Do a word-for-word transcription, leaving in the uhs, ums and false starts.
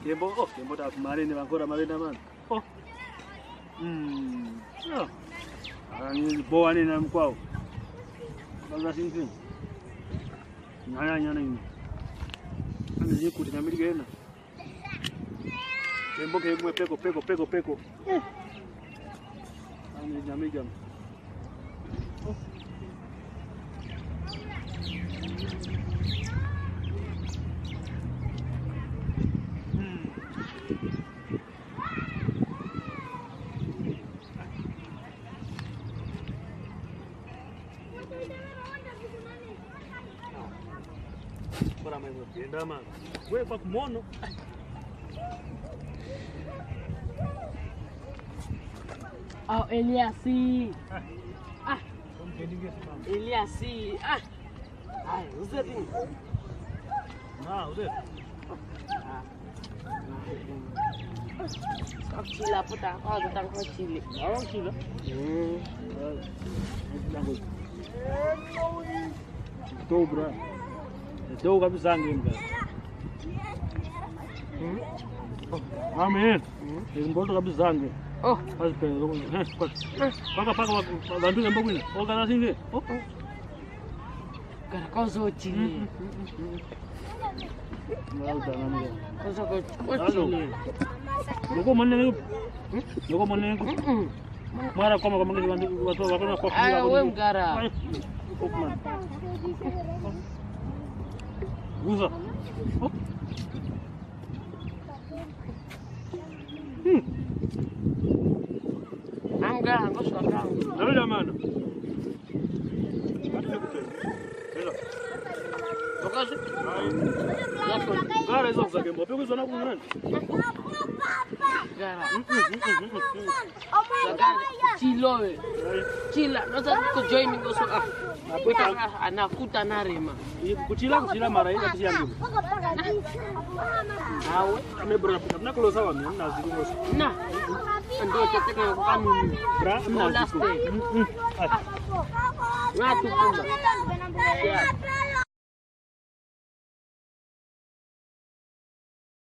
Kembo, oh, kembo ta kumare ne vankora mavenda mano. Oh. Mm. Yeah. Ah, ni bowa ne na mkwawo. Banga sinzi. Nyana, nyana ini. Ani zikuti na miligena. Kembo, kembo, peko, peko, peko, peko. Eh. Ani nyama ijama. Oh. Mm. Bora mwe mwe, enda mano. We kwa kumono. Ah, Eliasi. Ah. Eliasi. Ah. Ai, uze ting. Na, uze. Ah. Ka kuchila puta, ka kuta ka kuchile. Awa kuchila. Mm. Tou bra. Tou kabisa nge mga. Mm. Amen. Mm. Mboto kabisa nge. Oh. Kazi pe, eh, kwa. Paka, paka, wa, wa, bantu nge mbokwina. O kana singe. Oh. Gara kozo chini. Kozo ko, ko chini. Noko mone ne. Noko mone ne. Mara koma koma ngi wantu, wantu, wantu na kwa. Ara we mgara. Ai. Kokman. Uza. Hmm. Amga, ngo swaka. Nalo la mana. Hela. Okazi? Ai. Gara izo zakembo. Pekuzo na kunani? Gara. Chilo we. Ai. Chila, no sa ko join ngo so. Ah. Kuta, ah, na kuta na rema. Kuchila, kuchila mara ina kisi yangu. Awe. Ame bora, mna kulosa wa mi, mna ziku ngosi. Na. Ando tete kwa kanu. Bra, mna ziku. Mm, mm. Ah. Nga tukumba. Ya.